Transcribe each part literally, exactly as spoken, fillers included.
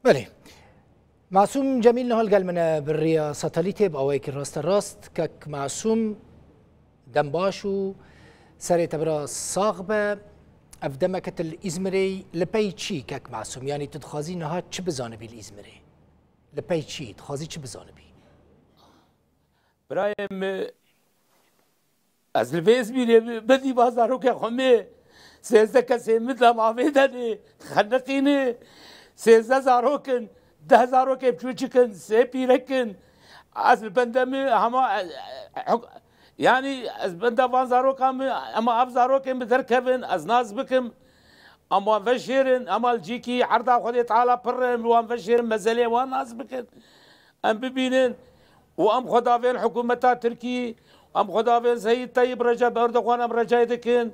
Belê. Masûm Cemîl niha li gel min e bi riya satelîtê, bi awayekî rasterast. Kek Masûm, dem baş û serê te bira sax be. Ev demeke tu li Îzmirê yî, li pey çi, kek Masûm? Yanî tu dixwazî niha çi bizanibî li Îzmirê? Li pey çi? Dixwazî çi bizanibî? Birayê min, ez li vê Îzmîrê me, min dî va zarokê xwe me, sêzdeh kesê min de mavê de ne, xeniqîne, sêzdeh zarok in, deh zarokê biçûçik in, sê pîrek in. Ez li benda min hema, e, e, huk-, yanî ez benda van zarokan me, hema ev zarokên min derkevin, ez nas bikim. Em wan veşêrin, hema li cîkî erda Xwedê Teala pir in, wan veşêrin, mezelê wan nas bikin. Em bibînin û em xwe davên hikûmeta Tirkî, em xwe davên Seyîd Teyîb Receb Erdogan, em recê dikin,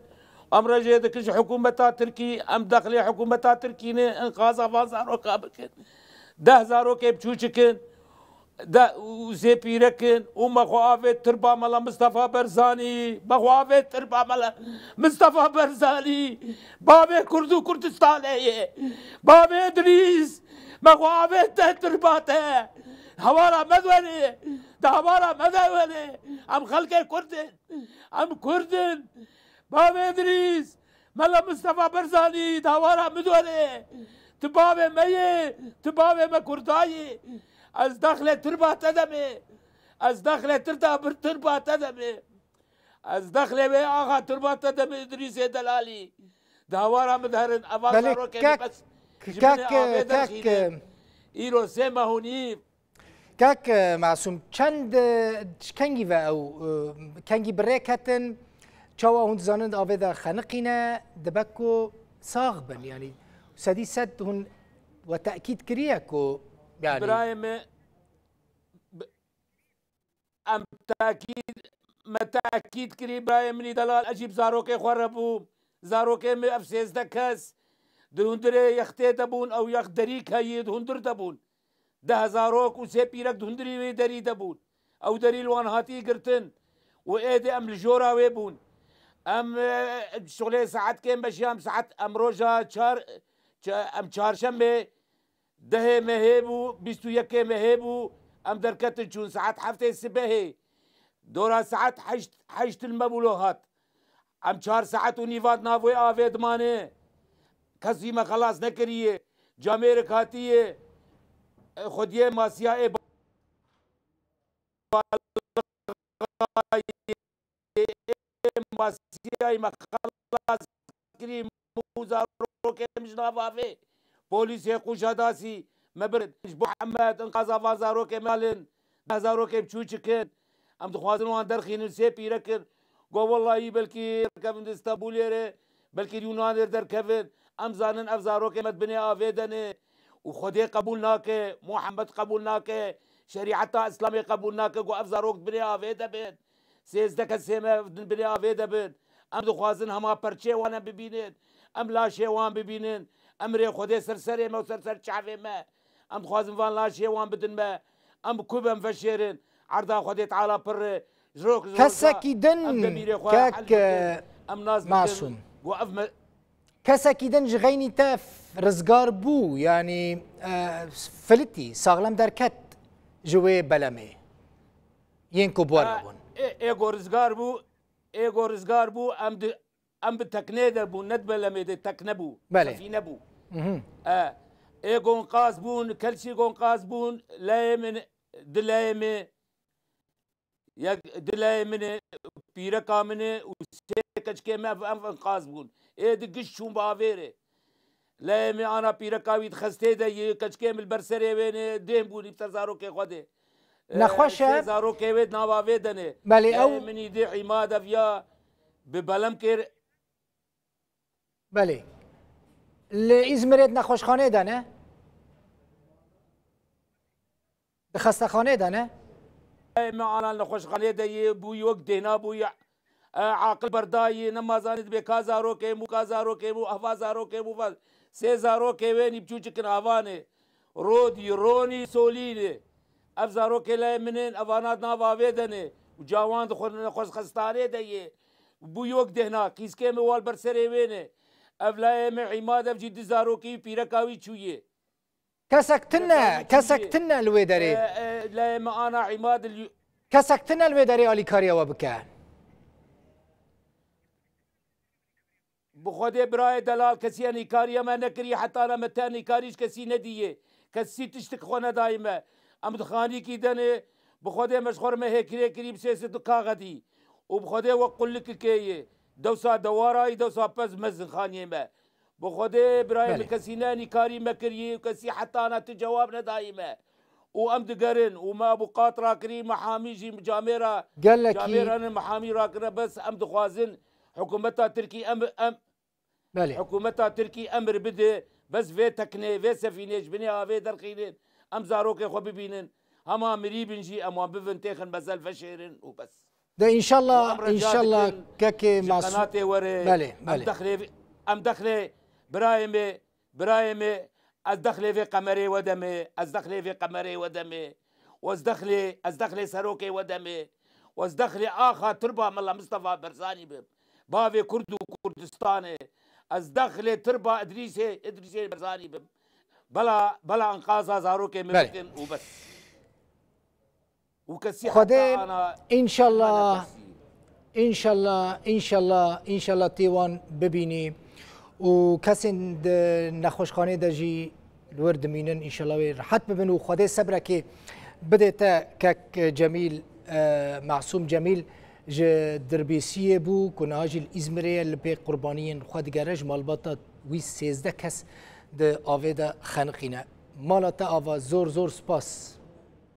em recê dikin ji hikûmeta Tirkî, em dexlê hikûmeta Tirkî ne, inqaza van zaroka bikin. Deh zarokê biçûçik in, de, û sê pîrek in, û me xwe avêt tirba Mela Mistefa Berzanî, me xwe avêt tirba Mela Mistefa Berzanî, bavê Kurd û Kurdistanê ye, bavê Idrîs, me xwe avête tirba te. Hawara me de were, di hawara me de were. Em xelkê Kurd in. Em Kurd in. Bavê Idrîs, Mela Mistefa Berzanî, di hawara me de were. Tu bavê me yê, tu bavê me Kurda yî. Ez dexlê tirba te de me. Ez dexlê tirda bir tirba te de me. Ez dexlê wê axa tirba te de me, Idrîsê delalî. Di hawara min de herin, eva Belê, zarokê min kek, bes ji kek, binê avê kek, derxînin. Îro sê meh û nîv. Kek, e, Masûm, çend, e, ji kengî ve ew, e, kengî bi rê ketin, çawa hûn dizanin di avê de xeniqîne, dibe ku sax bin, yanî sedî sed hûn we tekîd kiriye ku, yanî Birayê me, Em tekîd, me tekîd kirî, birayê min î delal, ez jî bi zarokê xwe re bûm. Zarokê min ev sêzdeh kes di hundirê yextê de bûn, ew yex derîk heyî di hundir de bûn. Deh zarok û sê pîrek di hundirî wê derî de bûn. Ew derî li wan hatî girtin û êdî em li jora wê bûn. Em, e, şixulê saetkê me jî em saet, em roja çar, ça-, em çarşemê Dehê mehê bû, bîst û yekê mehê bû, em derketin çûn saet heftê sibehê. Dora saet heşt, heşt il me bûlo hat. Em çar saet û nîva di nav wê avê dimane. Kesî me xelas nekiriye. Camêrik hatiye, e, xwediyê masiya ê Masiyayê me xelas kirî, mû zarokê min ji nav avê. Polîsê Qûjadasî me birin. Ji bo Mihemed, inqaza van zarokê me alin. Deh zarokê biçûçik in. Em dixwazin wan derxînin, sê pîrek in. Got, wellahî belkî derkevin di Stenbolê re, belkî Yûnanê re derkevin. Em zanin ev zarokê me di binê avê de ne. Û Xwedê qebûl nake, Muhammed qebûl nake, şerîeta Îslamê qebûl nake ku ev zarok di binê avê de bin. Sêzdeh kesê me di binê avê de bin. Em dixwazin hema perçê wan em bibînin. Em laşê wan bibînin. Emrê Xwedê ser serê me û ser ser çavê me. Em dixwazin van laşê wan bidin me. Em bi ku em veşêrin. Erda Xwedê Teala pir e. Ji rok, ji roja Kesekî din em demîrê xwe kek, hel bikin. Em nas bikin Masûm. Ku ev me- Kesekî din ji xeynî te f-, rizgar bû, yanî, e, filitî, saxlem derket ji wê belemê yên ku bi wan E, bûn? ê, ê ku rizgar bû, ê ku rizgar bû, em di, em bi teknê de bûn, ne di belemê de, tekne bû, Belê. sefîne bû. Mhm. E, ê ku nqas bûn, kelçî ku nqas bûn, leyê min, di leyê min, Yek dileyê min e, pîreka min e û sê keçikê me ev, ev inqaz bûn. Ê di giş çûn bi avê re. Leyê min ana pîreka wî di xestê de yê, keçikê min li ber serê wê ne, dên bûn, î ser zarokê xwe de. E, Nexweş e. Sê zarokê wê di nav avê de ne. Belê, Leyê ew min î dê îma de viya bi belem kir. Belê. Li Îzmirê di nexweşxaneyê de ne? Di xestexaneyê de ne? Ey, me ana nexweşxaneyê de yê bûyî wek dêhna bûyî. E, aqil berdayî, nema zanî dibê ka zarokê bû, ka zarokê bû, eva zarokê bû, va-, sê zarokê wê nî biçûçik in avanê. Rodî, Ronî, Solî ne. Ev zarokê leyê min in, evana di nav avê de ne. Û cawan di xwe nexweşxestanê de yê. Bûyî wek dêhna, qîzkê min wal ber serê wê ne. Ev leyê min Îmad, ev jî di zarokî pîreka wî çûyê. Kesek tine, kesek tine li wê derê. E, e, lê me ana îmad li Kesek tine li wê derê alîkariya we bike. Bi Xwedê birayê delal, kesî enîkariya me nekiriye, heta na me te enîkarî ji kesî nediyê. Kesî tiştik xwe nedayî me. Em di xanîkî denê, bi Xwedê me ji xwe re me hêkirê kirî bi sê sed û kaxedî. Û bi Xwedê we qulikikê yê. Dewsa dewarayî, dewsa pez mezin xaniyê me. Bi Xwedê birayê Belê. min kesî ne enîkarî me kirî û kesî heta na tu cewab nedayî me. Û em digerin û me bû qat rakirî, me hamî jî camêra, Gelekî. camêra ne me hamî rakirine, bes em dixwazin hikûmeta Tirkî em, em, Belê. hikûmeta Tirkî emir bide, bes vê teknê, vê sefînê ji binê avê derxînin, em zarokê xwe bibînin. Hema mirî bin jî em wan bibin, têxin mezel veşêrin û bes. De Û înşallah, em rica înşallah dikin kekê ji Masûm. qenatê were, Belê, em belê. dexlê, em dexlê birayê me, birayê me, ez dexlê vê qemerê we de me, ez dexlê vê qemerê we de me, û ez dexlê, ez dexlê serokê we de me, û ez dexlê axa Tirba Mela Mistefa Berzanî bim. Bavê Kurd û Kurdistanê. Ez dexlê Tirba Idrîsê, Idrîsê Berzanî bim. Bela, bela enqaza zarokê min Belê. bikin û bes. Û kesî Xwedê heta ana înşallah, înşallah, înşallah, înşallah tê wan bibînî û kesên di nexweşxanê de jî li wir dimînin, înşallah wê rehet bibin û Xwedê sebrekê bide te kek Cemîl, e, Masûm Cemîl ji Dirbêsiyê bû ku niha jî li Îzmirê ye, li pê qurbaniyên xwe digere, ji malbata wî sêzdeh kes di avê de xeniqîne. Mala te ava, zor zor spas.